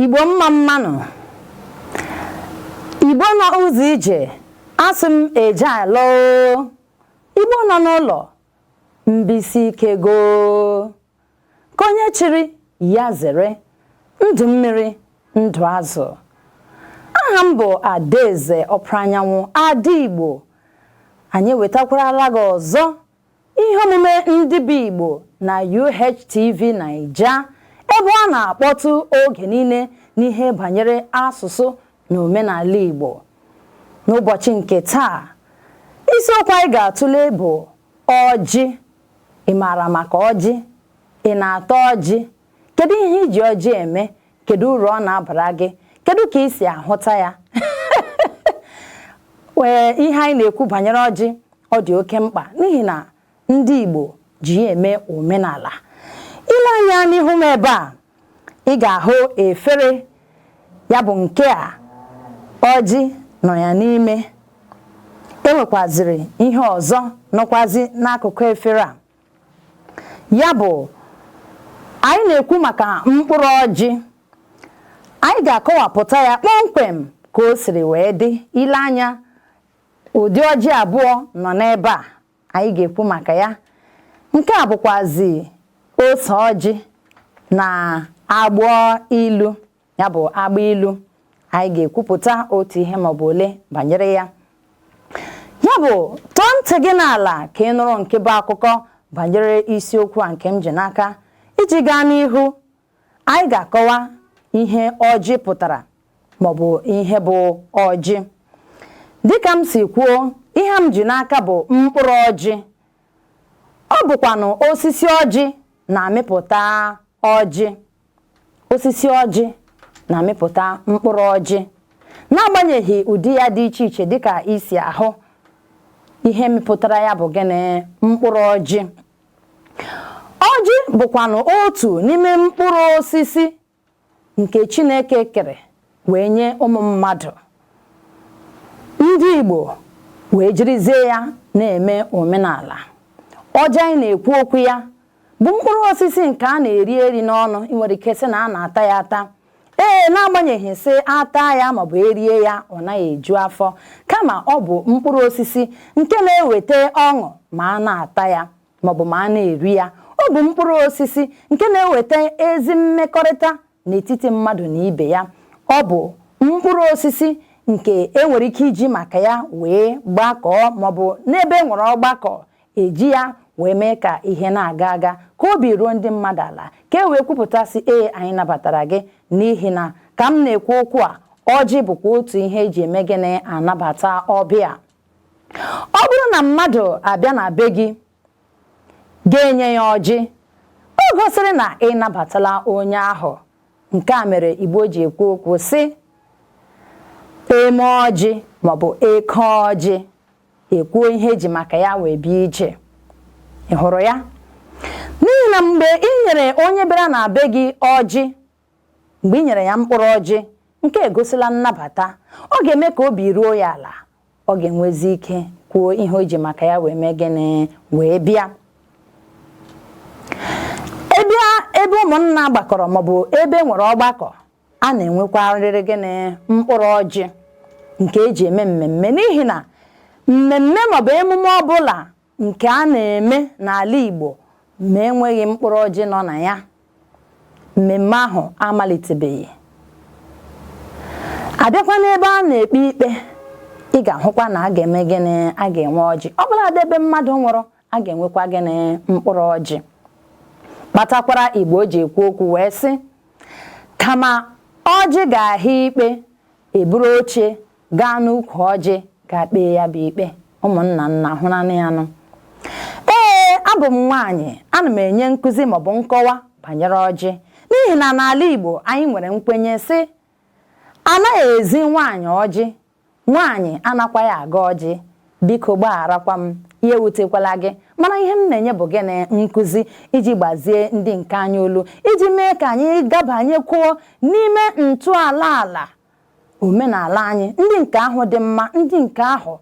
Igbo mma mma nụ. Igbo nọ ụzọ ije, asị m eje alọ oo. Igbo nọ n'ụlọ, mbisi ike goo. Nke onye chiri ya zere, ndụ mmiri, ndụ azụ. Aha m bụ Adaeze Ọpụranyanwụ, Ada Igbo. Anyị ewetakwarala gị ọzọ ihe omume ndị bụ Igbo na UHTV Naija, ebe ọ na-akpọtụ oge niile n'ihe banyere asụsụ na omenala Igbo. N'ụbọchị nke taa, isiokwu anyị ga-atụle bụ ọjị. Ị maara maka ọjị? Ị na-ata ọjị? Kedu ihe i ji ọjị eme? Kedu uru ọ na-abara gị? Kedu ka ị si ahụta ya? Ee, ihe anyị na-ekwu banyere ọjị, ọ dị oke mkpa n'ihi na ndị Igbo ji ya eme omenala. I lee anya n'ihu m ebe a, ị ga-ahụ efere ya bụ nke a ọjị nọ ya n'ime. E nwekwaziri ihe ọzọ nọkwazi n'akụkụ efere a. Ya bụ, anyị na-ekwu maka mkpụrụ ọjị. Anyị ga-akọwapụta ya kpọmkwem ka o siri wee dị. I lee anya, ụdị ọjị abụọ nọ n'ebe a anyị ga-ekwu maka ya. Nke a bụkwazi ose ọjị na agbụ ilu, ya bụ agbụ ilu. Anyị ga-ekwupụta otu ihe maọbụ ole banyere ya. Ya bụ, tọọ ntị gị n'ala ka ị nụrụ nke bụ akụkọ banyere isiokwu a nke m ji n'aka. Iji gaa n'ihu, anyị ga-akọwa ihe ọjị pụtara maọbụ ihe bụ ọjị. Dịka m si kwuo, ihe m ji n'aka bụ mkpụrụ ọjị. Ọ bụkwanụ osisi ọjị na-amịpụta ọjị. Osisi ọjị na-amịpụta mkpụrụ ọjị. N'agbanyeghị ụdị ya dị iche iche dịka i si ahụ, ihe mịpụtara ya bụ gịnị? Mkpụrụ ọjị. Ọjị bụkwanụ otu n'ime mkpụrụ osisi nke Chineke kere wee nye ụmụ mmadụ. Ndị Igbo wee jirizie ya na-eme omenala. Ọjị anyị na-ekwu okwu ya bụ mkpụrụ osisi nke a na-eri eri n'ọnụ. Ị nwere ike sị na a na-ata ya ata. Ee, n'agbanyeghị sị ata ya maọbụ erie ya, ọ naghị eju afọ, kama ọ bụ mkpụrụ osisi nke na-eweta ọṅụ ma a na-ata ya maọbụ ma a na-eri ya. Ọ bụ mkpụrụ osisi nke na-eweta ezi mmekọrịta n'etiti mmadụ na ibe ya. Ọ bụ mkpụrụ osisi nke e nwere ike iji maka ya wee gbakọọ maọbụ n'ebe e nwere ọgbakọ eji ya wee mee ka ihe na-aga aga, ka obi ruo ndị mmadụ ala, ka e wee kwupụta sị ee, anyị nabatara gị. N'ihi na ka m na-ekwu okwu a, ọjị bụkwa otu ihe eji eme gịnị? Anabata ọbịa. Ọ bụrụ na mmadụ abịa na be gị, ga-enye ya ọjị, o gosiri na ị nabatala onye ahụ. Nke a mere Igbo ji ekwu okwu sị eme ọjị maọbụ eke ọjị, ekwuo ihe eji maka ya wee bịa ije. Ị hụrụ ya? N'ihi na mgbe ị nyere onye bịara na be gị ọjị, mgbe ị nyere ya mkpụrụ ọjị, nke egosila nnabata. Ọ ga-eme ka obi ruo ya ala. Ọ ga-enwezi ike kwuo ihe o ji maka ya wee mee gịnị? Wee bịa. Ebe ebe ụmụnna gbakọrọ maọbụ ebe e nwere ọgbakọ, a na-enwekwarịrị gịnị? Mkpụrụ ọjị nke eji eme mmemme, n'ihi na mmemme maọbụ emume ọbụla nke a na-eme n'ala Igbo ma enweghị mkpụrụ ọjị nọ na ya, mmemme ahụ amalitebeghị. Abịakwa n'ebe a na-ekpe ikpe, ị ga-ahụkwa na a ga-eme gịnị? A ga-enwe ọjị. Ọ bụladị ebe mmadụ nwụrụ, a ga-enwekwa gịnị? Mkpụrụ ọjị. Kpatakwara Igbo ji ekwu okwu wee sị, kama ọjị ga-aha ikpe, eburu oche gaa n'ukwu ọjị gaa kpee ya bụ ikpe. Ụmụnna nna hụranụ ya nụ. Ee, abụ m nwaanyị, ana m enye nkụzi maọbụ nkọwa banyere ọjị, n'ihi na n'ala Igbo anyị nwere nkwenye sị anaghị ezi nwaanyị ọjị, nwaanyị anakwaghị agọ ọjị. Biko gbagharakwa m, ya ewutekwala gị, mana ihe m na-enye bụ gịnị? Nkụzi iji gbazie ndị nke anyị olu, iji mee ka anyị gabanyekwuo n'ime ntọala ala omenala anyị, ndị nke ahụ dị mma, ndị nke ahụ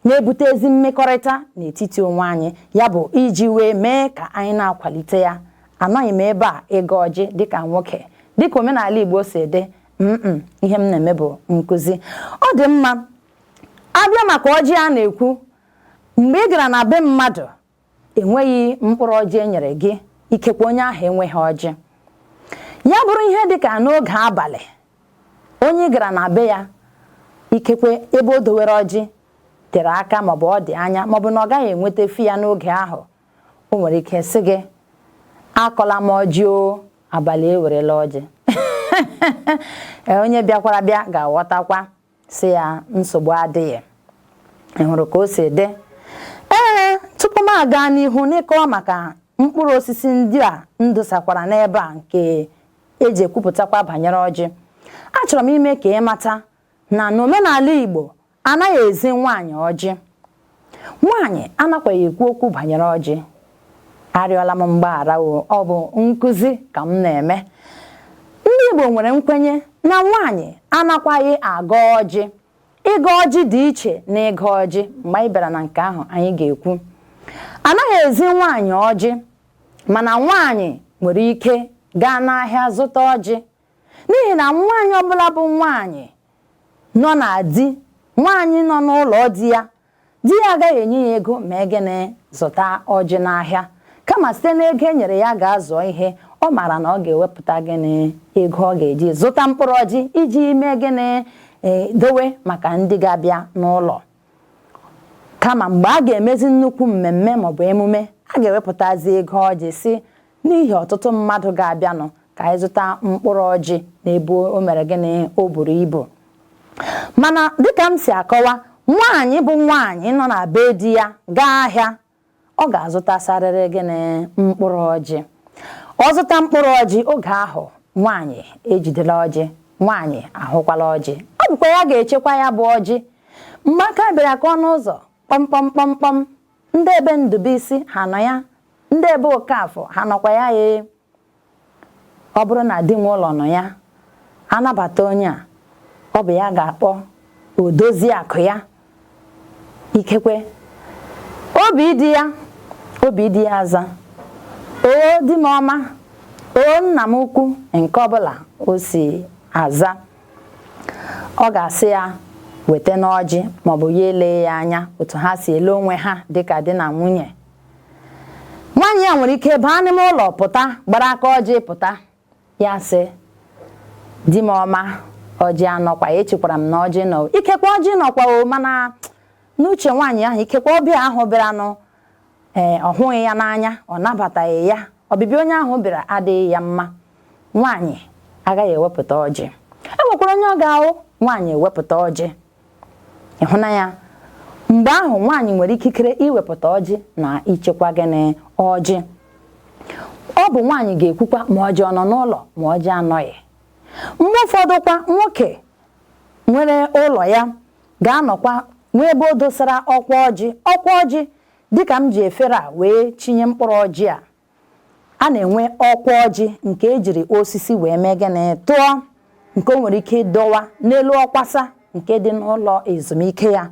na-ebute ezi mmekọrịta n'etiti onwe anyị, ya bụ iji wee mee ka anyị na-akwalite ya. Anọghị m ebe a ịgọ ọjị dịka nwoke. Dịka omenala Igbo si dị, mm ihe m na-eme bụ nkụzi. Ọ dị mma. Abịa maka ọjị a na-ekwu, mgbe ị gara na be mmadụ, enweghị mkpụrụ ọjị e nyere gị, ikekwe onye ahụ enweghị ọjị. Ya bụrụ ihe dịka n'oge abalị, onye ị gara na be ya, ikekwe ebe o dowere ọjị tere aka, maọbụ ọ dị anya, maọbụ na ọ gaghị enweta ya n'oge ahụ, o nwere ike sị gị, "Akọla m ọjị o, abalị ewerela ọjị." Onye bịakwara bịa ga-aghọtakwa, si ya nsogbu adịghị. Ị hụrụ ka o si dị? Ee, tupu m aga n'ihu n'ịkọwa maka mkpụrụ osisi ndị a m dosakwara n'ebe a nke eji ekwupụtakwa banyere ọjị, achọrọ m ime ka ị mata na n'omenala Igbo, anaghị ezi nwaanyị ọjị. Nwaanyị anakwaghị ekwu okwu banyere ọjị. Arịọla m mgbaghara o, ọ bụ nkụzi ka m na-eme. Ndị Igbo nwere nkwenye na nwaanyị anakwaghị agọ ọjị. Ịgọ ọjị dị iche na ịgọ ọjị. Mgbe anyị bịara na nke ahụ, anyị ga-ekwu. Anaghị ezi nwaanyị ọjị, mana nwaanyị nwere ike gaa n'ahịa zụta ọjị, n'ihi na nwaanyị ọbụla bụ nwaanyị nọ na di, nwaanyị nọ n'ụlọ di ya, di ya agaghị enye ya ego ma gịnị zụta ọjị n'ahịa. Kama site n'ego e nyere ya ga-azụọ ihe, ọ maara na ọ ga-ewepụta gịnị, ego ọ ga-eji zụta mkpụrụ ọjị iji mee gịnị, dowe maka ndị ga-abịa n'ụlọ. Kama mgbe a ga-emezi nnukwu mmemme maọbụ emume, a ga-ewepụtazi ego ọjị, si n'ihi ọtụtụ mmadụ ga-abịanụ, ka anyị zụta mkpụrụ ọjị n'ebe o mere gịnị, o buru ibu. Mana dịka m si akọwa, nwaanyị bụ nwaanyị nọ na be di ya gaa ahịa, ọ ga-azụtasarịrị gịnị, mkpụrụ ọjị. Ọ zụta mkpụrụ ọjị, oge ahụ nwaanyị ejidela ọjị, nwaanyị ahụkwala ọjị. Ọ bụkwa ya ga-echekwa ya bụ ọjị. Mgbe aka bịara ka ọnụ ụzọ kpọmkpọm kpọmkpọm, ndị ebe Ndụbụisi ha nọ ya, ndị ebe Okafọ ha nọkwa ya. Ee, ọ bụrụ na di nwe ụlọ nọ ya, anabata onye a, ọ bụ ya ga-akpọ odozi akụ ya. Ikekwe obi dị ya, obi dị ya aza, "Oo, di m ọma, oo, nna m ukwu," nke ọbụla o si aza, ọ ga-asị ya weta n'ọjị, maọbụ ya elee ya anya otu ha si ele onwe ha dịka di na nwunye. Nwaanyị ya nwere ike baa n'ime ụlọ, pụta gbara aka ọjị pụta, ya sị, "Di m ọma, ọjị anọkwa? Echekwara m na ọjị nọ." Ikekwe ọjị nọkwa o, mana n'uche nwaanyị ahụ, ikekwe ọbịa ahụ bịaranụ, ee, ọ hụghị ya n'anya, ọ nabataghị ya, ọbịbịa onye ahụ bịara adịghị ya mma. Nwaanyị agaghị ewepụta ọjị. E nwekwara onye ọ ga-ahụ nwaanyị ewepụta ọjị ịhụnanya. Mgbe ahụ nwaanyị nwere ikikere iwepụta ọjị na ichekwa gịnị, ọjị. Ọ bụ nwaanyị ga-ekwukwa ma ọjị ọ nọ n'ụlọ ma ọjị anọghị. Mgbe ụfọdụ kwa, nwoke nwere ụlọ ya ga-anọkwa nwee ebe o dosara ọkwa ọjị. Ọkwa ọjị, dịka m ji efere a wee chinye mkpụrụ ọjị a, a na-enwe ọkwa ọjị nke ejiri osisi wee mee gịnị, tụọ, nke o nwere ike ịdọwa n'elu ọkwasa nke dị n'ụlọ ezumike ya.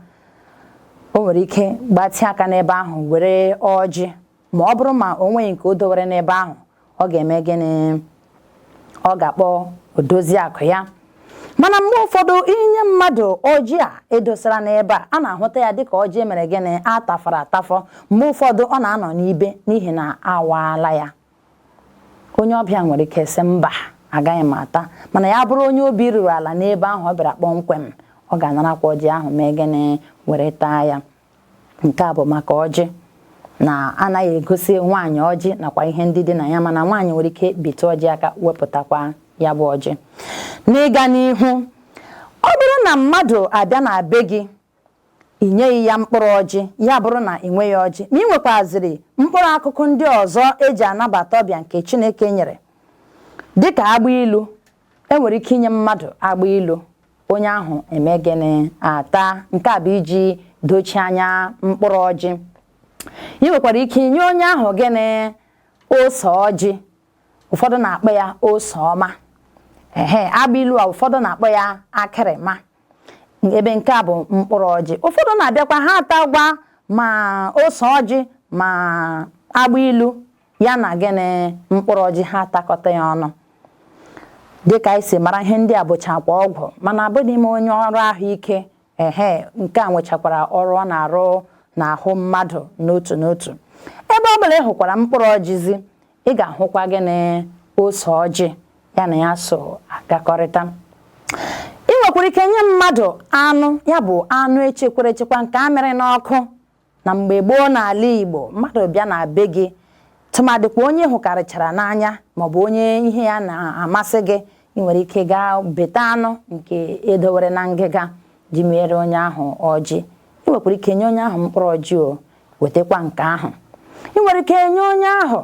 O nwere ike gbatịa aka n'ebe ahụ were ọjị, ma ọ bụrụ ma o nweghị nke o dowere n'ebe ahụ, ọ ga-eme gịnị? Ọ ga-akpọ odozi akụ ya. Mana mgbe ụfọdụ, inye mmadụ ọjị a edosara n'ebe a, a na-ahụta ya dịka ọjị emere gịnị, atafọrọ atafọ. Mgbe ụfọdụ ọ na-anọ n'ibe n'ihi na awaala ya. Onye ọbịa nwere ike sị, "Mba, agaghị m ata." Mana ya bụrụ onye obi ruru ala n'ebe ahụ ọ bịara kpọmkwem, ọ ga-anarakwa ọjị ahụ, mee gịnị, were taa ya. Nke a bụ maka ọjị na anaghị egosi nwaanyị ọjị nakwa ihe ndị dị na ya, mana nwaanyị nwere ike bitụ ọjị aka, wepụtakwa ya bụ ọjị. N'ịga n'ihu, ọ bụrụ na mmadụ abịa na be gị, ị nyeghị ya mkpụrụ ọjị, ya bụrụ na ị nweghị ọjị, ma ị nwekwaziri mkpụrụ akụkụ ndị ọzọ eji anabata ọbịa nke Chineke nyere, dịka agba ilu, enwere ike inye mmadụ agba ilu, onye ahụ eme gịnị, ata. Nke a bụ iji dochie anya mkpụrụ ọjị. Ị nwekwara ike inye onye ahụ gịnị, ose ọjị. Ụfọdụ na-akpọ ya ose ọma. Ehe, agba ilu a, ụfọdụ na-akpọ ya akịrịma, ebe nke a bụ mkpụrụ ọjị. Ụfọdụ na-abịakwa ha atagwa ma ose ọjị ma agba ilu ya na gịnị, mkpụrụ ọjị, ha atakọta ya ọnụ. Dịka anyị si mara, ihe ndị a bụchakwa ọgwụ, mana abụghị m onye ọrụ ahụike. Ehe, nke a nwechakwara ọrụ ọ na-arụ n'ahụ mmadụ n'otu n'otu. Ebe ọ bụla ị hụkwara mkpụrụ ọjịzi, ị ga-ahụkwa gịnị? Ose ọjị ya na ya so agakọrịta. Ị nwekwara ike nye mmadụ anụ, ya bụ anụ echekwara echekwa nke a mịrị n'ọkụ. Na mgbe gboo n'ala Igbo, mmadụ bịa na be gị, tụmadịkwa onye hụkarịchara n'anya maọbụ onye ihe ya na-amasị gị, ị nwere ike gaa beta anụ nke edowere na ngịga ji mere onye ahụ ọjị. Ị nwekwara ike nye onye ahụ mkpụrụ ọjị, o wetakwa nke ahụ. Ị nwere ike nye onye ahụ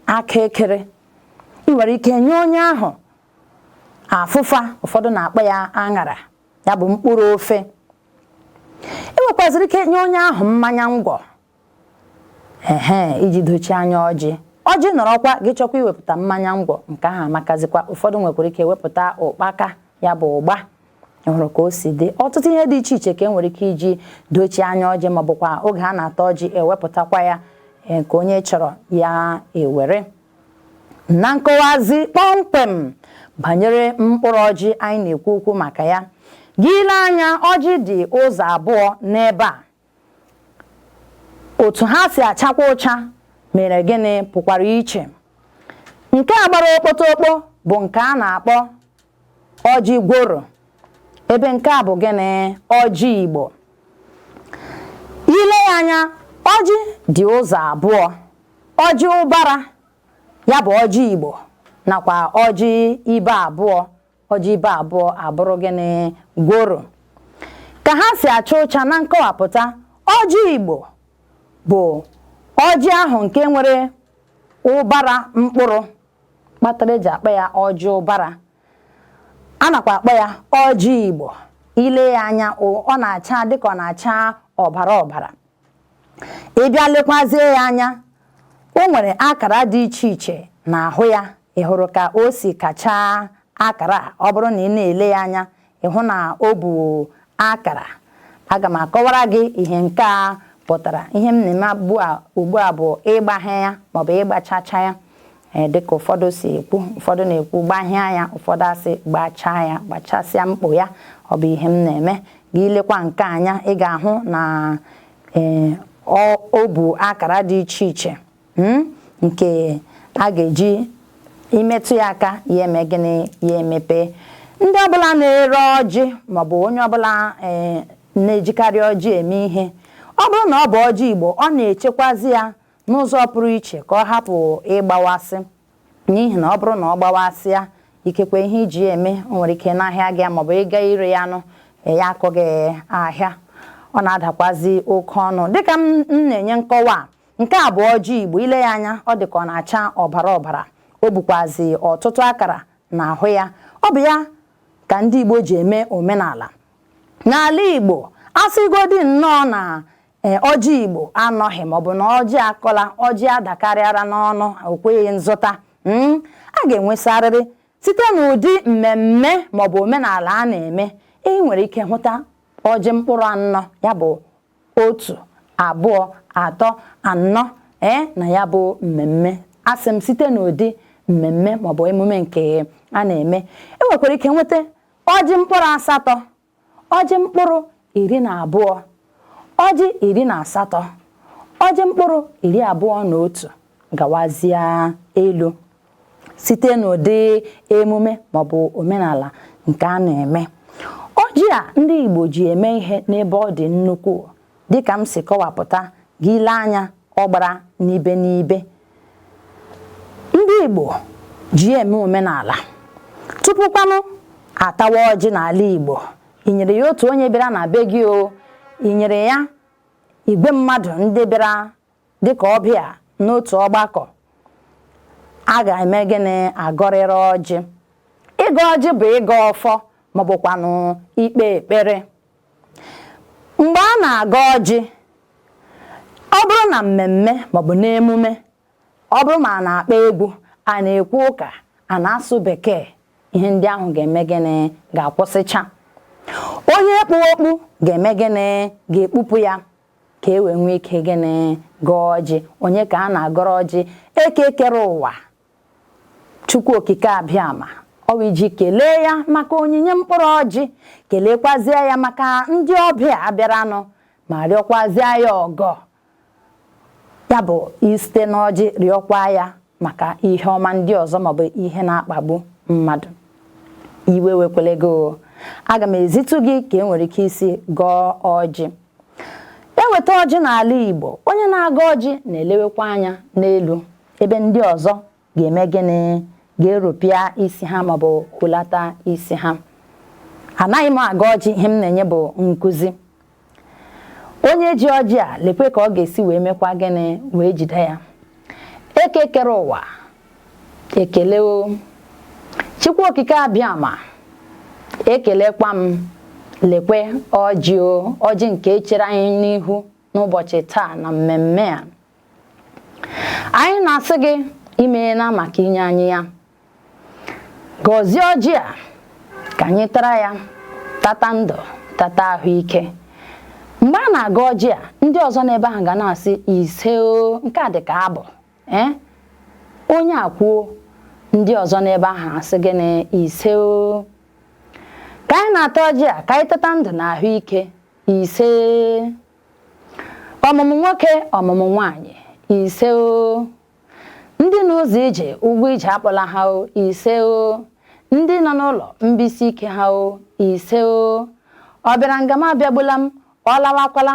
aka ekere. Ị nwere ike nye onye ahụ afụfa, ụfọdụ na-akpọ ya aṅara, ya bụ mkpụrụ ofe. Ị nwekwaziri ike nye onye ahụ mmanya ngwọ, ehe, iji dochie anya ọjị. Ọjị nọrọkwa, gị chọkwa iwepụta mmanya ngwọ, nke ahụ amakazikwa. Ụfọdụ nwekwara ike wepụta ụkpaka, ya bụ ụgba. Hụrụ ka o si dị? Ọtụtụ ihe dị iche iche ka e nwere ike iji dochie anya ọjị, ma ọ bụkwa oge a na-ata ọjị ewepụtakwa ya nke onye chọrọ ya ewere. Na nkọwazi kpọmkwem banyere mkpụrụ ọjị anyị na-ekwu okwu maka ya, gị ile anya, ọjị dị ụzọ abụọ n'ebe a. Otu ha si achakwa ụcha mere gịnị? Pụkwara iche. Nke a gbara okpotokpo bụ nke a na-akpọ ọjị gworo, ebe nke a bụ gịnị? Ọjị Igbo. Ile ya anya, ọjị dị ụzọ abụọ: ọjị ụbara, ya bụ ọjị Igbo, nakwa ọjị ibe abụọ. Ọjị ibe abụọ abụrụ gịnị? Gworo. Ka ha si acha ụcha na nkọwapụta, ọjị Igbo bụ ọjị ahụ nke nwere ụbara mkpụrụ, kpatara eji akpọ ya ọjị ụbara. A nakwa akpọ ya ọjị Igbo. Ile ya anya, ọ na-acha dịka ọ na-acha ọbara ọbara. Ị bịa lekwazie ya anya, o nwere akara dị iche iche n'ahụ ya. Ị hụrụ ka o si kacha akara? Ọ bụrụ na ị na-ele ya anya, ị hụ na o bụ akara. Aga m akọwara gị ihe nke a pụtara. Ihe m na-eme ugbu a bụ ịgbahịa ya maọbụ ịgbachacha ya, ee, dịka ụfọdụ si ekwu. Ụfọdụ na-ekwu gbahịa ya, ụfọdụ asị gbachaa ya, gbachasịa mkpụ ya. Ọ bụ ihe m na-eme. Gị lekwa nke anya, ị ga-ahụ na ee, o bụ akara dị iche iche nke a ga-eji imetụ ya aka, ya eme gịnị? Ya emepe. Ndị ọbụla na-ere ọjị maọbụ onye ọbụla ee na-ejikarị ọjị eme ihe, ọ bụrụ na ọ bụ ọjị Igbo, ọ na-echekwazi ya n'ụzọ pụrụ iche ka ọ hapụ ịgbawasị, n'ihi na ọ bụrụ na ọ gbawasịa, ikekwe ihe iji eme o nwere ike n'ahịa gị maọbụ ịga ire ya anụ ya akụghị ahịa, ọ na-adakwazi oke ọnụ. Dịka m na-enye nkọwa a, nke a bụ ọjị Igbo. Ile ya anya, ọ dị ka ọ na-acha ọbara ọbara. O bukwazi ọtụtụ akara n'ahụ ya. Ọ bụ ya ka ndị Igbo ji eme omenala n'ala Igbo. Asịgodi nnọọ na ọjị Igbo anọghị, maọbụ na ọjị akọla, ọjị adakarịara n'ọnụ, o kweghị nzụta, a ga-enwesarịrị site n'ụdị mmemme maọbụ omenala a na-eme. Ị nwere ike hụta ọjị mkpụrụ anọ, ya bụ 1, 2, 3, 4, ee, na ya bụ mmemme. Asị m site n'ụdị mmemme maọbụ emume nke a na-eme, e nwekwara ike nweta ọjị mkpụrụ 8, ọjị mkpụrụ 12, ọjị 18, ọjị mkpụrụ 21, gawazie elu, site n'ụdị emume maọbụ omenala nke a na-eme. Ọjị a ndị Igbo ji eme ihe n'ebe ọ dị nnukwu, dịka m si kọwapụta. Gị ile anya, ọ gbara n'ibe n'ibe. Ndị Igbo ji eme omenala. Tupu kwanụ atawa ọjị n'ala Igbo, ị nyere ya otu onye bịara na be gị, o ị nyere ya igwe mmadụ ndị bịara dịka ọbịa n'otu ọgbakọ, a ga-eme gịnị? Agọrịrị ọjị. Ịgọ ọjị bụ ịgọ ọfọ maọbụkwanụ ikpe ekpere. Mgbe a na-agọ ọjị, ọ bụrụ na mmemme maọbụ n'emume, ọ bụrụ ma a na-akpa egwu, a na-ekwu ụka, a na-asụ bekee, ihe ndị ahụ ga-eme gịnị? Ga-akwụsịcha. Onye kpụ okpu ga-eme gịnị? Ga-ekpupụ ya ka e wee nwee ike gịnị? Gọọ ọjị. Onye ka a na-agọrọ ọjị? Eke kere ụwa, Chukwu Okike Abịama. Ọ bụ iji kelee ya maka onyinye mkpụrụ ọjị, kelekwazie ya maka ndị ọbịa abịaranụ, ma rịọkwazie ya ọgọ. Ya bụ isite n'ọjị rịọkwa ya maka ihe ọma ndị ọzọ maọbụ ihe na-akpagbu mmadụ. Iwe wekwele gị o, aga m ezitu gị ka e nwere ike isi gọọ ọjị. Eweta ọjị n'ala Igbo, onye na-agọ ọjị na-elewekwa anya n'elu, ebe ndị ọzọ ga-eme gịnị? Ga-eropịa isi ha maọbụ hulata isi ha. Anaghị m agọ ọjị, ihe m na-enye bụ nkụzi. Onye ji ọjị a, lekwe ka ọ ga-esi wee mekwa gịnị wee jide ya. Eke kere ụwa, ekele o. Chukwu okike abịama, ekelekwa m. Lekwe ọjị o, ọjị nke chere anyị n'ihu n'ụbọchị taa na mmemme a. Anyị na-asị gị imeela maka inye anyị ya. Gọzie ọjị a ka anyị tara ya, tata ndụ, tata ahụike. Mgbe a na-agọ ọjị a, ndị ọzọ n'ebe ahụ ga na-asị ise o. Nke a dị ka abụ, ee, onye a kwuo, ndị ọzọ n'ebe ahụ asị gịnị? Ise o. Ka anyị na-ata ọjị a, ka anyị tata ndụ na ahụike. Ise. Ọmụmụ nwoke, ọmụmụ nwaanyị. Ise o. Ndị n'ụzọ ije, ụgwọ ije akpọla ha o. Ise o. Ndị nọ n'ụlọ, mbisi ike ha o. Ise o. Ọ bịara nga m abịagbula m, ọ lawakwala,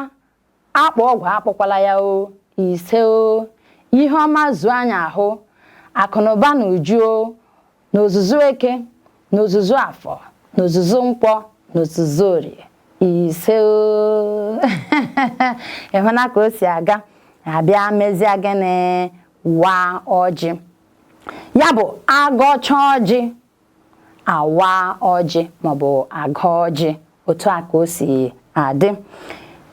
akpọ ọgwụ akpọkwala ya o. Ise o. Ihe ọma zuo anyị ahụ, akụnụba na uju o, n'ozuzu eke, n'ozuzu afọ, n'ozuzu nkwọ, n'ozuzu orie. Ise o. Ịhụna ka o si aga, abịa mezie gịnị? Waa ọjị. Ya bụ agọcha ọjị, awa ọjị maọbụ agọ ọjị. Otu a ka o si adị.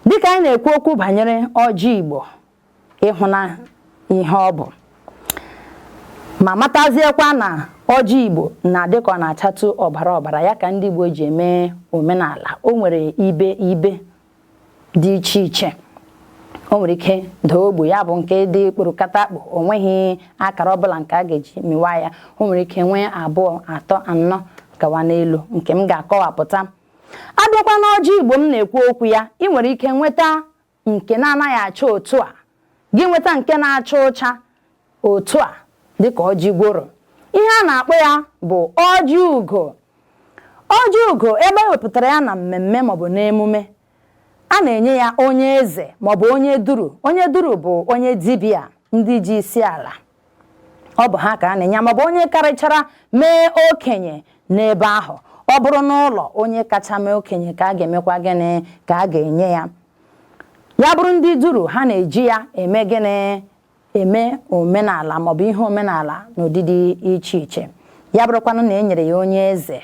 Dịka anyị na-ekwu okwu banyere ọjị Igbo, ịhụna ihe ọ bụ, ma mataziekwa na ọjị Igbo na-adị ka ọ na-achatụ ọbara ọbara, ya ka ndị Igbo ji eme omenala. O nwere ibe ibe dị iche iche. O nwere ike daa ogbu, ya bụ nke dị kpụrụkatakpụ, o nweghị akara ọbụla nke a ga-eji miwa ya. O nwere ike nwee 2, 3, 4 gawa n'elu, nke m ga-akọwapụta. Abịakwa n'ọjị Igbo m na-ekwu okwu ya, ị nwere ike nweta nke na-anaghị acha otu a, gị nweta nke na-acha ụcha otu a, dịka ọjị gworo. Ihe a na-akpọ ya bụ ọjị ugo. Ọjị ugo, ebe e wepụtara ya na mmemme maọbụ n'emume, a na-enye ya onye eze maọbụ onye duru. Onye duru bụ onye dibịa, ndị ji isi ala, ọ bụ ha ka a na-enye, maọbụ onye karịchara mee okenye n'ebe ahụ. Ọ bụrụ n'ụlọ, onye kacha mee okenye ka a ga-emekwa gịnị? Ka a ga-enye ya. Ya bụrụ ndị duru, ha na-eji ya eme gịnị? Eme omenala maọbụ ihe omenala n'ụdị dị iche iche. Ya bụrụkwanụ na e nyere ya onye eze,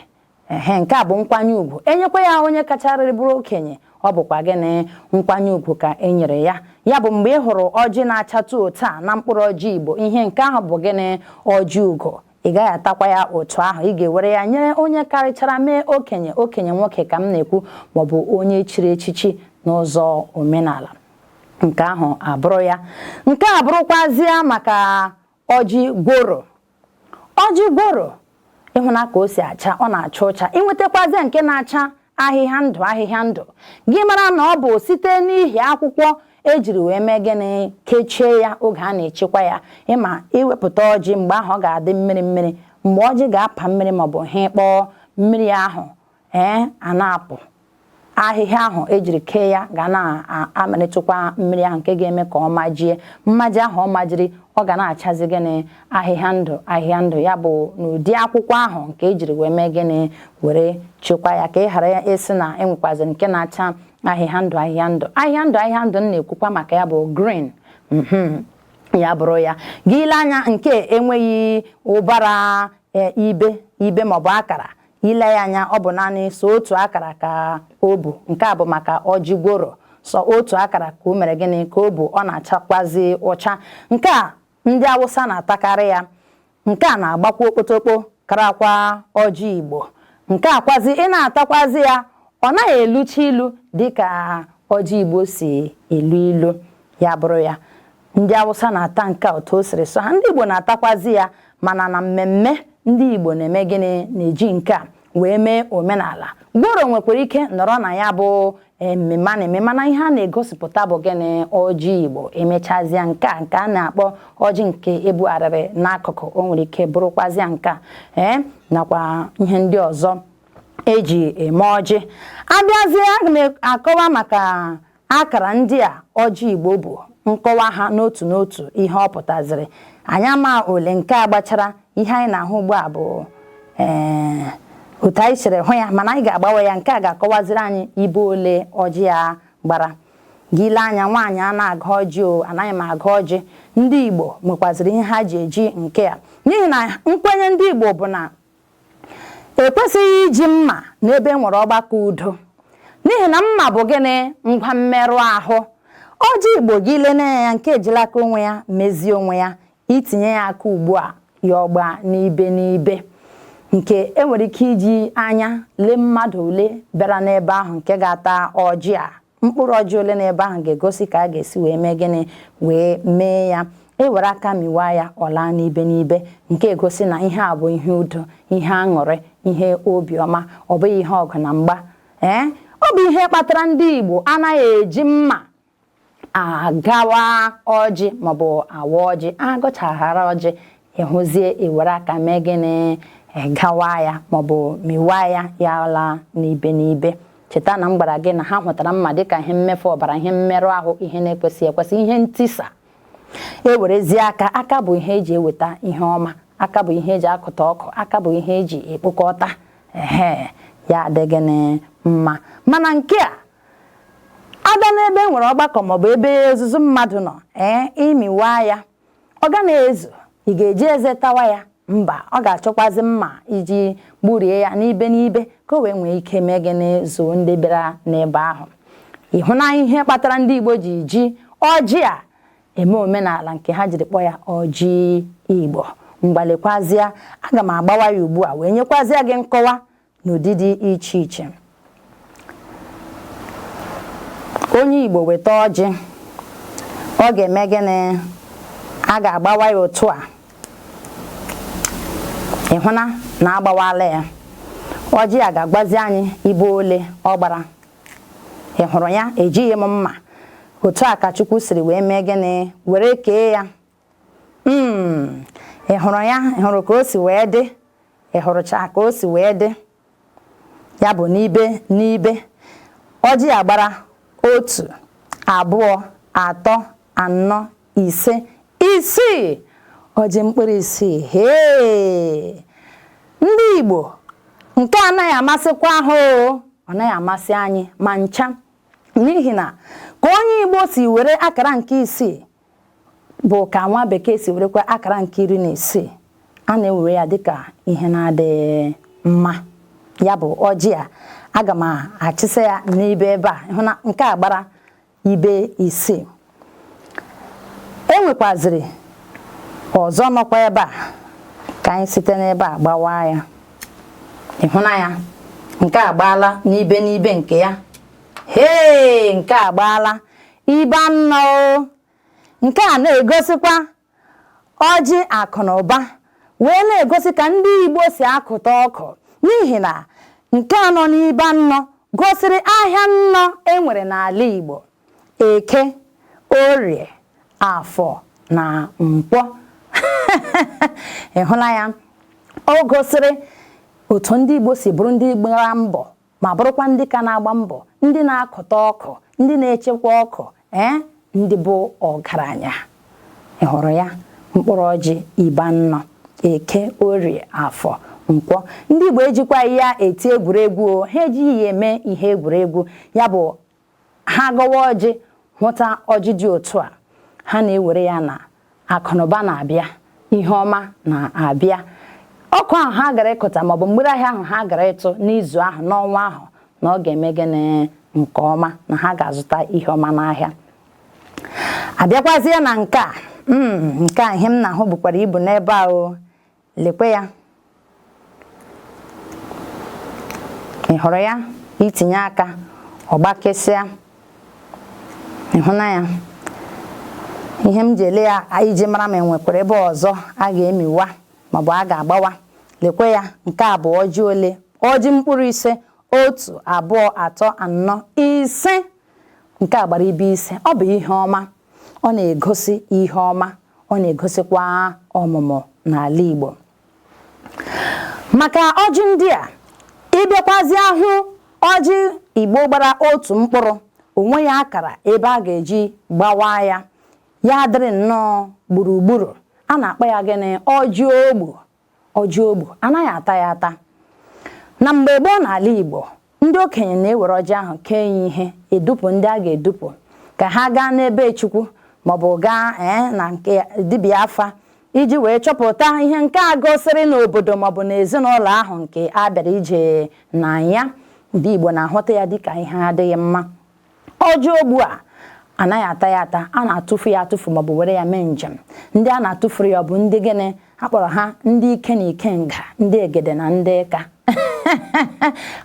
ehe, nke a bụ nkwanye ugwu. Enyekwa ya onye kacharịrị bụrụ okenye, ọ bụkwa gịnị? Nkwanye ugwu ka e nyere ya. Ya bụ mgbe ị hụrụ ọjị na-achatụ otu a na mkpụrụ ọjị Igbo, ihe nke ahụ bụ gịnị? Ọjị ugo. Ị gaghị atakwa ya otu ahụ, ị ga-ewere ya nyere onye karịchara mee okenye, okenye nwoke ka m na-ekwu, maọbụ onye chiri echichi n'ụzọ omenala. Nke ahụ abụrụ ya. Nke a bụrụkwazịa maka ọjị gworo. Ọjị gworo, ịhụna ka o si acha, ọ na-acha ụcha. Ịnwetakwazie nke na-acha ahịhịa ndụ ahịhịa ndụ, gị mara na ọ bụ site n'ihi akwụkwọ ejiri wee mee gịnị? Kechie ya oge a na-echekwa ya. Ịma iwepụta ọjị, mgbe ahụ ọ ga-adị mmiri mmiri. Mgbe ọjị ga-apa mmiri maọbụ ha ịkpọọ mmiri ahụ, ee, a na-apụ ahịhịa ahụ ejiri kee ya ga na-amalịtụkwa mmiri ahụ, nke ga-eme ka ọ majie. Mmaji ahụ ọ majiri, ọ ga na-achazi gịnị? Ahịhịa ndụ ahịhịa ndụ. Ya bụ n'ụdị akwụkwọ ahụ nke ejiri wee mee gịnị? Were chekwa ya, ka ị ghara ịsị na enwekwaziri nke na-acha ahịhịa ndụ ahịhịa ndụ. Ahịhịa ndụ ahịhịa ndụ m na-ekwukwa maka ya bụ green. Ya bụrụ ya, gị ile anya nke enweghị ụbara ibe ibe maọbụ akara, ile ya anya, ọ bụ naanị so otu akara ka o bu. Nke a bụ maka ọjị gworo, sọ otu akara ka o mere gịnị? Ka o bu. Ọ na-achakwazi ụcha. Nke a ndị Awụsa na-atakarị ya. Nke a na-agbakwa okpotokpo karakwa ọjị Igbo. Nke a kwazi, ị na-atakwazi ya, ọ naghị elucha ilu dịka ọjị Igbo si elu ilu. Ya bụrụ ya, ndị Awụsa na-ata nke a otu o siri sọ ha. Ndị Igbo na-atakwazi ya, mana na mmemme Ndị Igbo na-eme gịnị? Na-eji nke a wee mee omenala. Gworo nwekwara ike nọrọ na ya bụ mmemme a na-eme, mana ihe a na-egosipụta bụ gịnị? Ọjị Igbo. Emechazịa nke a, nke a na-akpọ ọjị nke ebugharịrị n'akụkụ, o nwere ike bụrụkwazịa nke a, ee, nakwa ihe ndị ọzọ eji eme ọjị. Abịazie, aga m akọwa maka akara ndị a ọjị Igbo bụ, nkọwa ha n'otu n'otu, ihe ọ pụtaziri. Anyị ama ole nke a gbachara. Ihe anyị na-ahụ ugbu a bụ, ee, otu anyị siri hụ ya, mana anyị ga-agbawe ya. Nke a ga-akọwaziri anyị ibe ole ọjị ya gbara. Gị ile anya, nwaanyị a na-agụ ọjị o, anaghị m agụ ọjị. Ndị Igbo nwekwaziri ihe ha ji eji nke a, n'ihi na nkwenye ndị Igbo bụ na ekwesịghị iji mma n'ebe e nwere ọgbakọ udo, n'ihi na mma bụ gịnị? Ngwa mmerụ ahụ. Ọjị Igbo, gị lene ya, nke ejilaka onwe ya mezie onwe ya. Itinye ya aka ugbu a, ya ọgba n'ibe n'ibe, nke enwere ike iji anya lee mmadụ ole bịara n'ebe ahụ nke ga-ata ọjị a. Mkpụrụ ọjị ole n'ebe ahụ ga-egosi ka a ga-esi wee mee gịnị, wee mee ya. Ewere aka miwa ya, ọla n'ibe n'ibe, nke egosi na ihe a bụ ihe udo, ihe aṅụrị, ihe obiọma, ọ bụghị ihe ọgụ na mgba. Ee, ọ bụ ihe kpatara ndị Igbo anaghị eji mma agawa ọjị maọbụ awa ọjị. Agụchaghara ọjị, ịhụzie, ewere aka mee gịnị? Gawa ya maọbụ miwa ya, ya laa n'ibe n'ibe. Cheta na m gwara gị na ha hụtara mma dịka ihe mmefu ọbara, ihe mmerụ ahụ, ihe na-ekwesị ekwesị, ihe ntisa. Ewerezie aka. Aka bụ ihe eji eweta ihe ọma, aka bụ ihe eji akụta ọkụ, aka bụ ihe eji ekpokọta. Ehe, ya adịghị mma. Mana nke a abịa n'ebe e nwere ọgbakọ maọbụ ebe ozuzu mmadụ nọ, ee, imiwa ya, ọ ga na-ezu. Ị ga-eji eze tawa ya? Mba, ọ ga-achọkwazi mma iji gburie ya n'ibe n'ibe, ka o wee nwee ike mee gịnị? Zuo ndị bịara n'ebe ahụ. Ịhụnanya ihe kpatara ndị Igbo ji ji ọjị a eme omenala, nke ha jiri kpọọ ya ọjị Igbo. Mgbalịkwazịa, aga m agbawa ya ugbu a wee nyekwazịa gị nkọwa n'ụdị dị iche iche. Onye Igbo weta ọjị, ọ ga-eme gịnị? A ga-agbawa ya otu a. Ịhụna na agbawala ya? Ọjị a ga-agwazi anyị ibe ole ọ gbara. Ị hụrụ ya? Ejighị m mma. Otu a ka Chukwu siri wee mee gịnị? Were kee ya. Ị hụrụ ya? Ị hụrụ ka o si wee dị? Ị hụrụcha ka o si wee dị? Ya bụ n'ibe n'ibe. Ọjị a gbara 1, 2, 3, 4, 5, 6, ọjị mkpụrụ 6. Hee, ndị Igbo, nke anaghị amasịkwa ha o, ọ naghị amasị anyị ma ncha, n'ihi na ka onye Igbo si were akara nke 6 bụ ka nwa bekee si werekwa akara nke 16. A na-ewere ya dịka ihe na-adịghị mma. Ya bụ ọjị a, aga m achịsa ya n'ibe ebe a. Hụ na nke a gbara ibe 6. E nwekwaziri ọzọ nọkwa ebe a, ka anyị site n'ebe a gbawa ya. Ịhụna ya? Nke a gbaala n'ibe n'ibe nke ya. Hee, nke a gbaala ibe 4 o. Nke a na-egosikwa ọjị akụ na ụba, wee na-egosi ka ndị Igbo si akụta ọkụ, n'ihi na nke a nọ n'ibe 4 gosiri ahịa 4 e nwere n'ala Igbo: Eke, Orie, Afọ na Nkwọ. Ị hụla ya? O gosiri otu ndị Igbo si bụrụ ndị gbara mbọ, ma bụrụkwa ndị ka na-agba mbọ, ndị na-akụta ọkụ, ndị na-echekwa ọkụ, ee, ndị bụ ọgaranya. Ị hụrụ ya? Mkpụrụ ọjị ibe 4: Eke, Orie, Afọ, Nkwọ. Ndị Igbo ejikwa ya eti egwuregwu o, ha ejighị ya eme ihe egwuregwu. Ya bụ ha gọwa ọjị, hụta ọjị dị otu a, ha na-ewere ya na akụnụba na-abịa, ihe ọma na-abịa. Ọkụ ahụ ha gara ịkụta maọbụ mgbere ahịa ahụ ha gara ịtụ n'izu ahụ, n'ọnwa ahụ, na ọ ga-eme gịnị? Nke ọma, na ha ga-azụta ihe ọma n'ahịa. Abịakwazie na nke a, nke a, ihe m na-ahụ bukwara ibu n'ebe a o. Lekwe ya, ị hụrụ ya? Itinye aka, ọ gbakesịa. Ịhụna ya? Ihe m ji ele ya iji mara ma enwekwara ebe ọzọ a ga-emiwa maọbụ a ga-agbawa. Lekwe ya, nke a bụ ọjị ole? Ọjị mkpụrụ 5, 1, 2, 3, 4, 5. Nke a gbara ibe 5. Ọ bụ ihe ọma, ọ na-egosi ihe ọma, ọ na-egosikwa ọmụmụ n'ala Igbo. Maka ọjị ndị a, ịbịakwazi ahụ ọjị Igbo gbara otu mkpụrụ, onwe ya akara ebe a ga-eji gbawa ya, ya dịrị nnọọ gburugburu. A na-akpọ ya gịnị? Ọjị ogbu. Ọjị ogbu anaghị ata ya ata. Na mgbe gboo n'ala Igbo, ndị okenye na-ewere ọjị ahụ kee ya ihe, edupụ ndị a ga-edupụ ka ha gaa n'ebe Chukwu maọbụ gaa na nke dibịa afa iji wee chọpụta ihe nke a gosiri n'obodo maọbụ n'ezinụlọ ahụ nke a bịara ije na ya. Ndị Igbo na-ahụta ya dịka ihe adịghị mma. Ọjị ogbu a anaghị ata ya ata, a na-atụfu ya atụfu maọbụ were ya mee njem. Ndị a na-atụfuru ya bụ ndị gịnị? A kpọrọ ha ndị ike na ikenga, ndị egede na ndị ịka.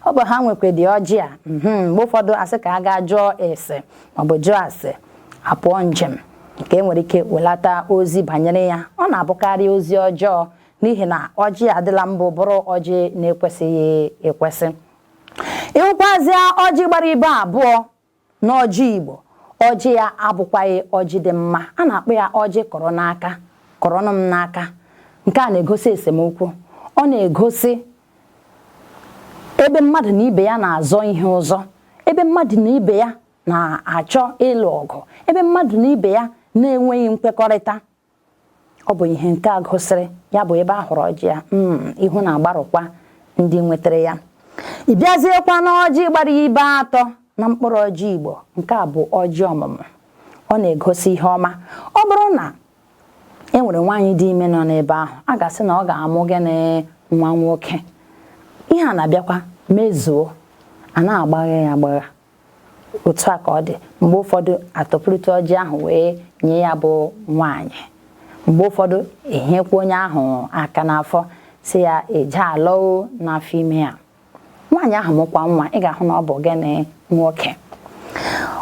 Ọ bụ ha nwekwedị ọjị a. Mgbe ụfọdụ asị ka a gaa jụọ ese maọbụ jụọ ase apụọ njem nke nwere ike welata ozi banyere ya. Ọ na-abụkarị ozi ọjọọ n'ihi na ọjị adịla mbụ bụrụ ọjị na-ekwesịghị ekwesị. Ịhụkwazịa ọjị gbara ibe 2 n'ọjị Igbo, ọjị ya abụkwaghị ọjị dị mma. A na-akpọ ya ọjị kọrọ n'aka, kọrọnụ m n'aka. Nke a na-egosi esemokwu, ọ na-egosi ebe mmadụ na ibe ya na-azọ ihe ụzọ, ebe mmadụ na ibe ya na-achọ ịlụ ọgụ, ebe mmadụ na ibe ya na-enweghị nkwekọrịta. Ọ bụ ihe nke a gosiri ya bụ ebe a hụrụ ọjị ya, ihu na-agbarụkwa ndị nwetara ya. Ị bịaziekwa n'ọjị gbara ibe 3 na mkpụrụ ọjị Igbo, nke a bụ ọjị ọmụmụ. Ọ na-egosi ihe ọma. Ọ bụrụ na e nwere nwaanyị dị ime nọ n'ebe ahụ, a ga-asị na ọ ga-amụ gịnị? Nwa nwoke. Ihe a na-abịakwa mezuo, a na-agbagha ya agbagha. Otu a ka ọ dị. Mgbe ụfọdụ atọpụrụta ọjị ahụ wee nye ya bụ nwaanyị. Mgbe ụfọdụ ehiekwa onye ahụ aka n'afọ si ya eje alọọ n'afọ ime ya. Nwaanyị ahụ mụkwa nwa, ị ga-ahụ na ọ bụ gịnị? Nwoke.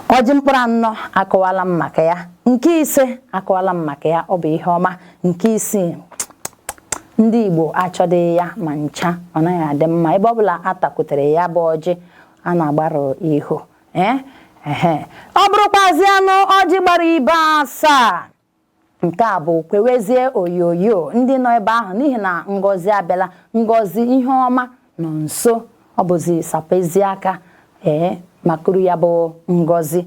Ọjị mkpụrụ 4 akọwala m maka ya. Nke 5 akọwala m maka ya, ọ bụ ihe ọma. Nke 6, ndị Igbo achọdịghị ya ma ncha, ọ naghị adị mma. Ebe ọbụla a takwutere ya bụ ọjị, a na-agbarụ ihu. Ọ bụrụkwazi anụ ọjị gbara ibe 7, nke a bụ kwewezie oyoyo ndị nọ ebe ahụ n'ihi na ngọzi abịala, ngọzi ihe ọma nọ nso. Ọ bụzi sapezie aka makuru ya bụ ngọzi.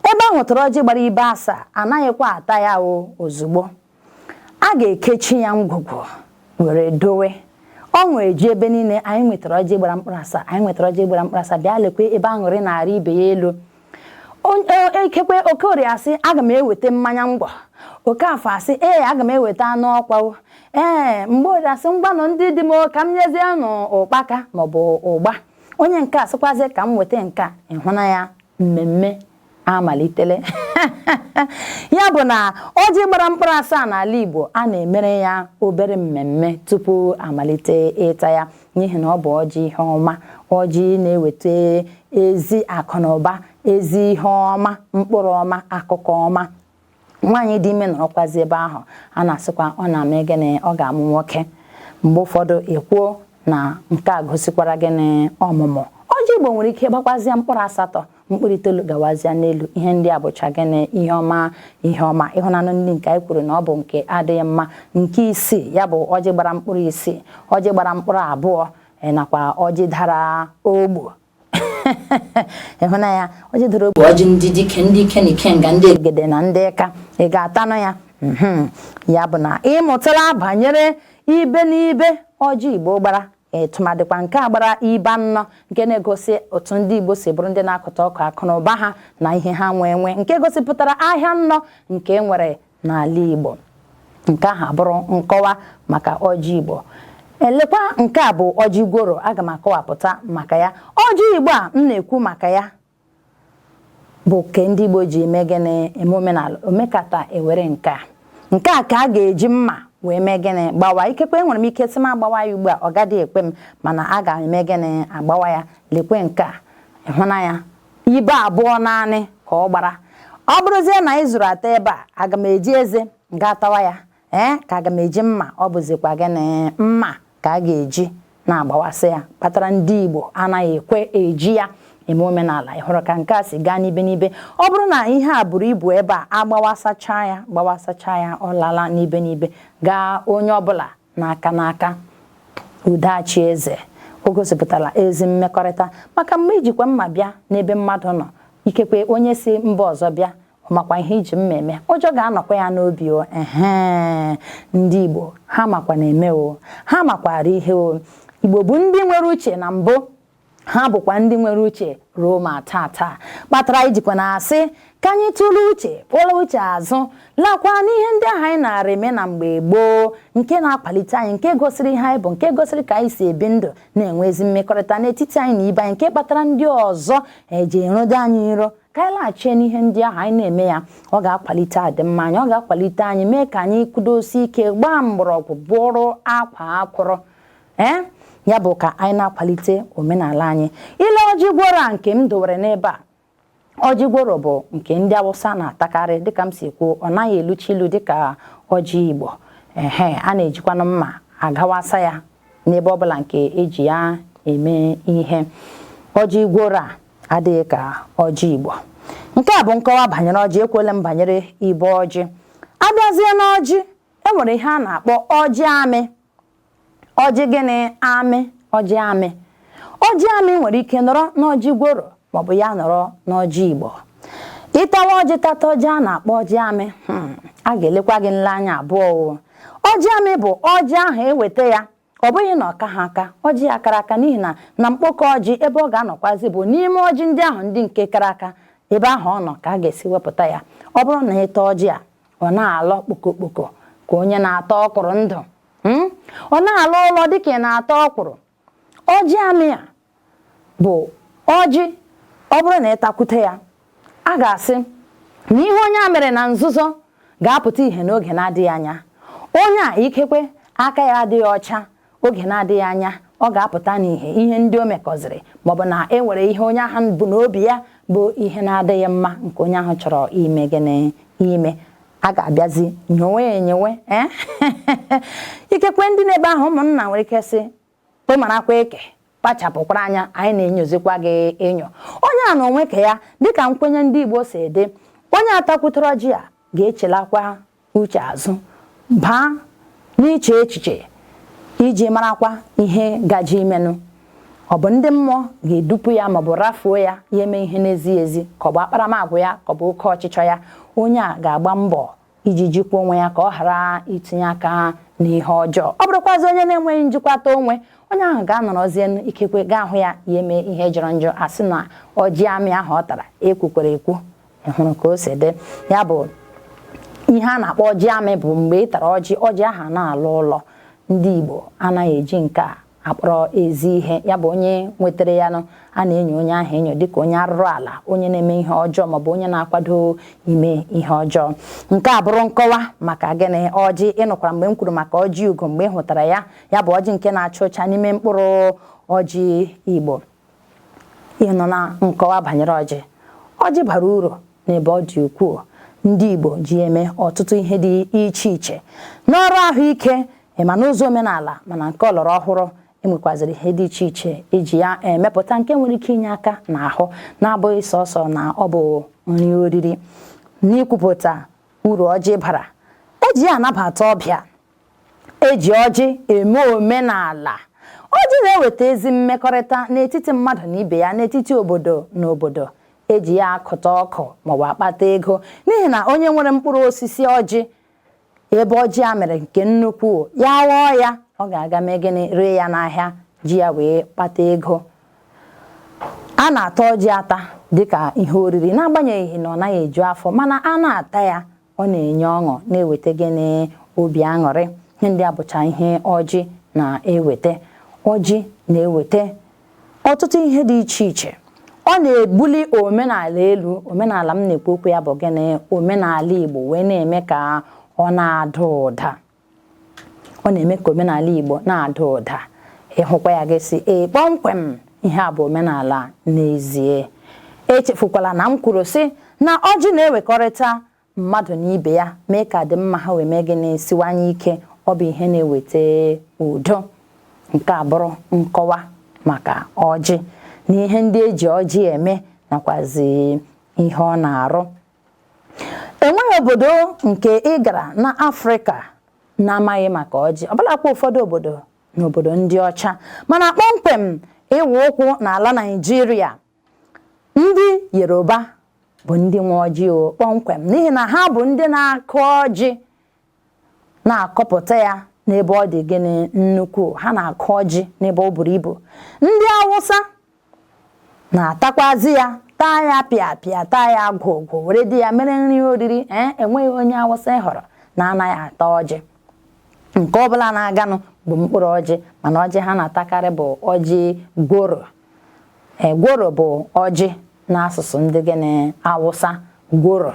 Ebe ahụ tụrụ ọjị gbara ibe 7, anaghịkwa ata ya o ozugbo. A ga-ekechi ya ngwugwu were dowe. Ọṅụ eju ebe niile. Anyị nwetara ọjị gbara mkpụrụ 7, anyị nwetara ọjị gbara mkpụrụ 7. Bịa lekwe ebe aṅụrị na-arị ibe ya elu. Ikekwe Okorie asị aga m eweta mmanya ngwọ, Okafọ asị ee aga m eweta anụ ọkwa, ee Mgbeorie asị ngwanụ ndị dị m ka m nyezie nụ ụkpaka maọbụ ụgba, onye nke a sịkwazie ka m weta nke a. Ịhụna ya, mmemme amalitele. Ya bụ na ọjị gbara mkpụrụ 7 n'ala Igbo, a na-emere ya obere mmemme tupu amalite ịta ya, n'ihi na ọ bụ ọjị ihe ọma, ọjị na-eweta ezi akụ na ụba, ezi ihe ọma, mkpụrụ ọma, akụkọ ọma. Nwaanyị dị ime nọrọkwazi ebe ahụ, a na-asịkwa ọ na-eme gịnị? Ọ ga-amụ nwoke. Mgbe ụfọdụ ekwuo na nke a gosikwara gịnị? Ọmụmụ. Ọjị Igbo nwere ike gbakwazịa mkpụrụ 8, mkpụrụ 9 gawazịa n'elu. Ihe ndị a bụcha gịnị? Ihe ọma, ihe ọma. Ịhụnanụ ndị nke anyị kwuru na ọ bụ nke adịghị mma. Nke 6 ya bụ ọjị gbara mkpụrụ 6, ọjị gbara mkpụrụ 2, nakwa ọjị dara ogbu. Ịhụnanya ọjị dara ogbu, ọjị ndị dike, ndị ike na ikenga, ndị egede na ndị ịka, ị ga-atanụ ya. Ya bụ na ị mụtala banyere ibe na ibe ọjị Igbo gbara, tụmadịkwa nke a gbara ibe 4, nke na-egosi otu ndị Igbo si bụrụ ndị na-akụta ọkụ akụ na ụba ha na ihe ha nwee nwe, nke gosipụtara ahịa nnọ nke nwere n'ala Igbo. Nke ahụ abụrụ nkọwa maka ọjị Igbo. Elekwa nke a bụ ọjị gworo, aga m akọwapụta maka ya. Ọjị Igbo a m na-ekwu maka ya bụ nke ndị Igbo ji eme gịnị? Eme omenala. Omekata ewere nke a, nke a ka a ga-eji mma wee mee gịnị? Gbawa. Ikekwe enwere m ike sị m agbawa ya ugbu a, ọ gaghị ekwe m, mana a ga-eme gịnị? Agbawa ya. Lekwe nke a, ịhụnanya ibe 2 naanị ka ọ gbara. Ọ bụrụzie na ị zụrụ atọ ebe a, aga m eji eze ga-atawa ya, ka aga m eji mma? Ọ bụzikwa gịnị? Mma. ka a ga-eji na-agbawasị ya kpatara ndị Igbo anaghị ekwe eji ya eme omenala. Ị hụrụ ka nke a si gaa n'ibe n'ibe? Ọ bụrụ na ihe a buru ibu ebe a, agbawasacha ya, gbawasacha ya, ọ lala n'ibe n'ibe, gaa onye ọbụla n'aka n'aka. Udo achị eze. O gosipụtara ezi mmekọrịta, maka mgbe ijikwa mma bịa n'ebe mmadụ nọ, ikekwe onye si mba ọzọ bịa, makwa ihe iji mma eme, ụjọ ga-anọkwa ya n'obi. O ehe, ndị Igbo ha makwa na-eme, o ha makwara ihe. O Igbo bụ ndị nwere uche na mbụ, ha bụkwa ndị nwere uche ruo ma taa taa, kpatara ijikwa na-asị ka anyị tụlee uche, kpọrọ uche azụ, lakwa n'ihe ndị ahụ anyị na-ara eme na mgbe gboo, nke na-akwalite anyị, nke gosiri ihe anyị bụ, nke gosiri ka anyị si ebi ndụ, na-enwe ezi mmekọrịta n'etiti anyị na ibe anyị, nke kpatara ndị ọzọ eji erodo anyị iro. Ka anyị laghachie n'ihe ndị ahụ anyị na-eme ya, ọ ga-akwalite adịmma anyị, ọ ga-akwalite anyị, mee ka anyị kwudosie ike, gbaa mgbọrọgwụ, bụrụ akwa akwụrụ. Ee, ya bụ ka anyị na-akwalite omenala anyị. Ile ọjị gworo a nke m dowere n'ebe a, ọjị gworo bụ nke ndị Awụsa na-atakarị. Dịka m si kwuo, ọ naghị eluchi ilu dịka ọjị Igbo. Ehe, a na-ejikwanụ mma agawasa ya n'ebe ọbụla nke eji ya eme ihe. Ọjị gworo a adịghị ka ọjị Igbo. Nke a bụ nkọwa banyere ọjị. Ekwuola m banyere ibe ọjị. Abịazie n'ọjị, e nwere ihe a na-akpọ ọjị amị. Ọjị gịnị? Amị. Ọjị amị. Ọjị amị nwere ike nọrọ n'ọjị gworo maọbụ ya nọrọ n'ọjị Igbo. Ịtawa ọjị, tata ọjị a na-akpọ ọjị amị, a ga-elekwa gị nle anya abụọ. O ọjị amị bụ ọjị ahụ eweta ya, ọ bụghị na ọ ka ha aka, ọjị ya kara aka, n'ihi na na mkpokọ ọjị ebe ọ ga-anọkwazi bụ n'ime ọjị ndị ahụ ndị nke kara aka. Ebe ahụ ọ nọ ka a ga-esi wepụta ya. Ọ bụrụ na ịta ọjị a, ọ na-alọ kpokokpoko ka onye na-ata ọkwụrụ ndụ. Ọ na-alọ ụlọ dịka ị na-ata ọkwụrụ. Ọjị amị a bụ ọjị ọ bụrụ na ịtakwute ya, a ga-asị na ihe onye a mere na nzuzo ga-apụta ìhè n'oge na-adịghị anya. Onye a ikekwe aka ya adịghị ọcha, oge na-adịghị anya ọ ga-apụta n'ihe ihe ndị o mekọziri, maọbụ na e nwere ihe onye ahụ bụ n'obi ya bụ ihe na-adịghị mma nke onye ahụ chọrọ ime. Gịnị ime? A ga-abịazi nyowe enyowe. Ee, ikekwe ndị n'ebe ahụ, ụmụnna nwere ike sị, "Kpemarakwa eke, kpachapụkwara anya, anyị na-enyozikwa gị enyo." Onye a na onwe ka ya, dịka nkwenye ndị Igbo si dị, onye atakwutere ọjị a ga-echelakwa uche azụ, baa n'iche echiche iji marakwa ihe gaji imenụ. Ọ bụ ndị mmụọ ga-edupu ya, maọbụ rafuo ya, ya eme ihe na-ezighị ezi, ka ọ bụ akparamagwa ya, ka ọ bụ oke ọchịchọ ya. Onye a ga-agba mbọ iji jikwa onwe ya ka ọ ghara itinye aka n'ihe ọjọọ. Ọ bụrụkwazi onye na-enweghị njikwata onwe, onye ahụ ga-anọrọzie, ikekwe gaa hụ ya, ya eme ihe jọrọ njọ, asị na ọjị amị ahụ ọ tara ekwukwere ekwu. Ị hụrụ ka o si dị? Ya bụ ihe a na-akpọ ọjị amị bụ mgbe ị tara ọjị, ọjị ahụ na-alụ ụlọ. Ndị Igbo anaghị eji nke a akpọrọ ezi ihe. Ya bụ onye nwetara ya nụ, a na-enyo onye ahụ enyo dịka onye arụrụ ala, onye na-eme ihe ọjọọ, maọbụ onye na-akwado ime ihe ọjọọ. Nke a bụrụ nkọwa maka gịnị? Ọjị. Ịnụkwara mgbe m kwuru maka ọjị ugo, mgbe ị hụtara ya, ya bụ ọjị nke na-acha ụcha n'ime mkpụrụ ọjị Igbo. Ịnụ na nkọwa banyere ọjị, ọjị bara uru n'ebe ọ dị ukwuu. Ndị Igbo ji eme ọtụtụ ihe dị iche iche n'ọrụ ahụike, ma n'ụzọ omenala, mana nke ọlọrọ ọhụrụ enwekwaziri ihe dị iche iche eji ya emepụta nke nwere ike inye aka n'ahụ, na-abụghị sọsọ na ọ bụ nri oriri. N'ikwupụta uru ọjị bara, eji ya anabata ọbịa, eji ọjị eme omenala. Ọjị na-eweta ezi mmekọrịta n'etiti mmadụ na ibe ya, n'etiti obodo na obodo. Eji ya akụta ọkụ maọbụ akpata ego, n'ihi na onye nwere mkpụrụ osisi ọjị, ebe ọjị a mere nke nnukwu, ya ghọọ ya, ọ ga-aga mee gịnị? Ree ya n'ahịa, ji ya wee kpata ego. A na-ata ọjị ata dịka ihe oriri, n'agbanyeghị na ọ naghị eju afọ, mana a na-ata ya, ọ na-enye ọṅụ, na-eweta gịnị? Obi aṅụrị. Ihe ndị a bụcha ihe ọjị na-eweta. Ọjị na-eweta ọtụtụ ihe dị iche iche. Ọ na-ebuli omenala elu. Omenala m na-ekwu okwu ya bụ gịnị? Omenala Igbo, wee na-eme ka ọ na-ada ụda. Ọ na-eme ka omenala Igbo na-ada ụda. Ịhụkwa ya, gị sị, "Ee, kpọmkwem ihe a bụ omenala n'ezie." Echefukwala na m kwuru sị na ọjị na-ewekọrịta mmadụ na ibe ya, mee ka adịmma ha wee mee gịnị? Siwanye ike. Ọ bụ ihe na-eweta udo. Nke a bụrụ nkọwa maka ọjị na ihe ndị eji ọjị eme nakwazi ihe ọ na-arụ. Enweghị obodo nke ị gara na Afrịka na-amaghị maka ọjị, ọbụlakwa ụfọdụ obodo n'obodo ndị ọcha, mana kpọmkwem ịwụ ụkwụ n'ala Naịjirịa, ndị Yoruba bụ ndị nwe ọjị o kpọmkwem, n'ihi na ha bụ ndị na-akụ ọjị na-akọpụta ya n'ebe ọ dị gịnị nnukwu. Ha na-akụ ọjị n'ebe ọ buru ibu. Ndị Awụsa na-atakwazi ya, taa ya pịa pịa, taa ya gwogwo, were dị ya mere nri oriri. Enweghị onye Awụsa ị hụrụ na-anaghị ata ọjị. Nke ọbụla na-aganụ bụ mkpụrụ ọjị, mana ọjị ha na-atakarị bụ ọjị gworo. Gworo bụ ọjị n'asụsụ ndị gịnị Awụsa, gworo.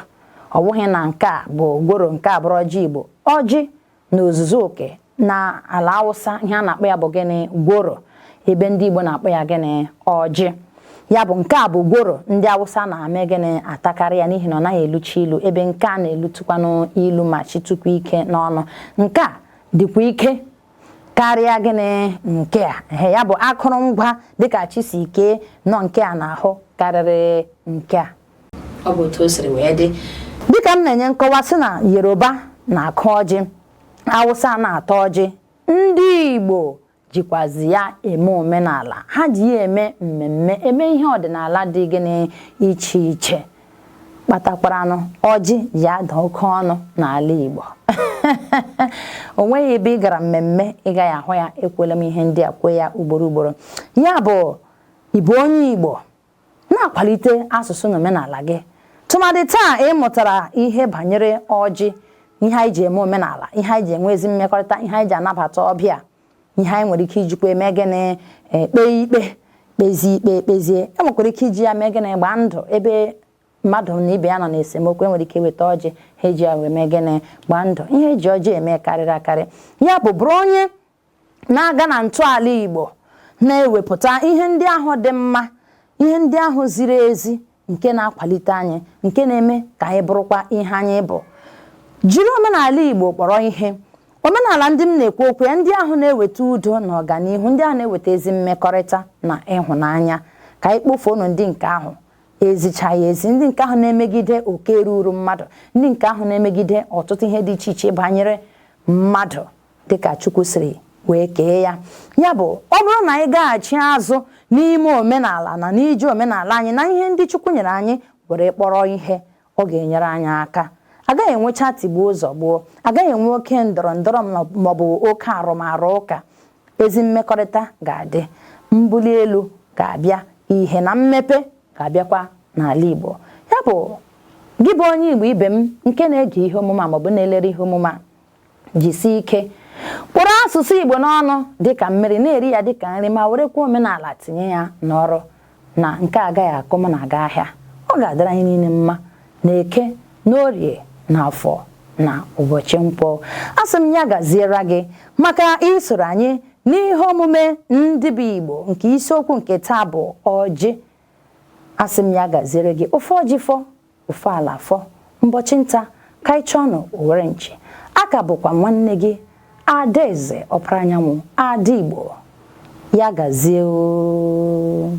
Ọ bụghị na nke a bụ gworo, nke a bụrụ ọjị Igbo. Ọjị na ozuzu oke na ala Awụsa, ihe a na-akpọ ya bụ gịnị gworo, ebe ndị Igbo na-akpọ ya gịnị ọjị. Ya bụ nke a bụ gworo, ndị Awụsa na-ame gịnị atakarị ya n'ihi na ọ naghị eluchi ilu, ebe nke a na-elutukwanụ ilu ma chitụkwa ike n'ọnụ. Nke a dịkwa ike karịa gịnị nke a. Ya bụ akụrụngwa dịka chi si kee nọ nke a n'ahụ karịrị nke a. Ọ bụ otu o siri wee dị. Dịka m na-enye nkọwa sị na Yoruba na-akụ ọjị, Awụsa na-ata ọjị, ndị Igbo jikwazi ya eme omenala. Ha ji ya eme mmemme, eme ihe ọdịnala dị gịnị iche iche. Kpatakwaranụ ọjị ji ada oke ọnụ n'ala Igbo. O nweghị ebe ị gara mmemme ị gaghị ahụ ya. Ekwela m ihe ndị a kwee ya ugboro ugboro. Ya bụ ị bụ onye Igbo, na-akwalite asụsụ na omenala gị. Tụmadị taa ị mụtara ihe banyere ọjị, ihe anyị ji eme omenala, ihe anyị ji enwe ezi mmekọrịta, ihe anyị ji anabata ọbịa, ihe anyị nwere ike ijikwa eme gịnị kpee ikpe, kpezie ikpe ekpezie. E nwekwara ike iji ya mee gịnị gbaa ndụ, ebe mmadụ na ibe ya nọ n'esemokwu, enwere ike weta ọjị ha eji ya wee mee gịnị gbaa ndụ. Ihe eji ọjị eme karịrị akarị. Ya bụ bụrụ onye na-aga na ntọala Igbo, na-ewepụta ihe ndị ahụ dị mma, ihe ndị ahụ ziri ezi, nke na-akwalite anyị, nke na-eme ka anyị bụrụkwa ihe anyị bụ. Jiri omenala Igbo kpọrọ ihe. Omenala ndị m na-ekwu okwu ya, ndị ahụ na-eweta udo na ọganihu, ndị ahụ na-eweta ezi mmekọrịta na ịhụnanya, ka anyị kpofuonụ ndị nke ahụ ezichaghị ezi, ndị nke ahụ na-emegide oke ruru mmadụ, ndị nke ahụ na-emegide ọtụtụ ihe dị iche iche banyere mmadụ dịka Chukwu siri wee kee ya. Ya bụ ọ bụrụ na anyị gaghachi azụ n'ime omenala na n'iji omenala anyị na ihe ndị Chukwu nyere anyị were kpọrọ ihe, ọ ga-enyere anyị aka. Agaghị enwecha tigbuo zọgbuo, agaghị enwe oke ndọrọ ndọrọ maọbụ oke arụmarụ ụka. Ezi mmekọrịta ga-adị, mbuli elu ga-abịa, ihe na mmepe ga-abịakwa n'ala Igbo. Ya bụ gị bụ onye Igbo ibe m nke na-ege ihe omume a maọbụ na-elere ihe omume a, jisie ike kpụrụ asụsụ Igbo n'ọnụ dịka mmiri, na-eri ya dịka nri, ma werekwa omenala tinye ya n'ọrụ, na nke agaghị akụ m na-aga ahịa. Ọ ga-adịrị anyị niile mma na eke, na orie, na afọ, na ụbọchị nkwọ. Asị m ya gaziere gị maka isoro anyị n'ihe omume ndị bụ Igbo nke isiokwu nke taa bụ ọjị. Asị m ya gaziere gị. Ofe ọjị fọ, ofe ala fọ, mbọchị nta ka anyị chọọ owere nchi. Aka bụkwa nwanne gị Adaeze Ọpara Anyanwụ, Ada Igbo. Ya gazie o.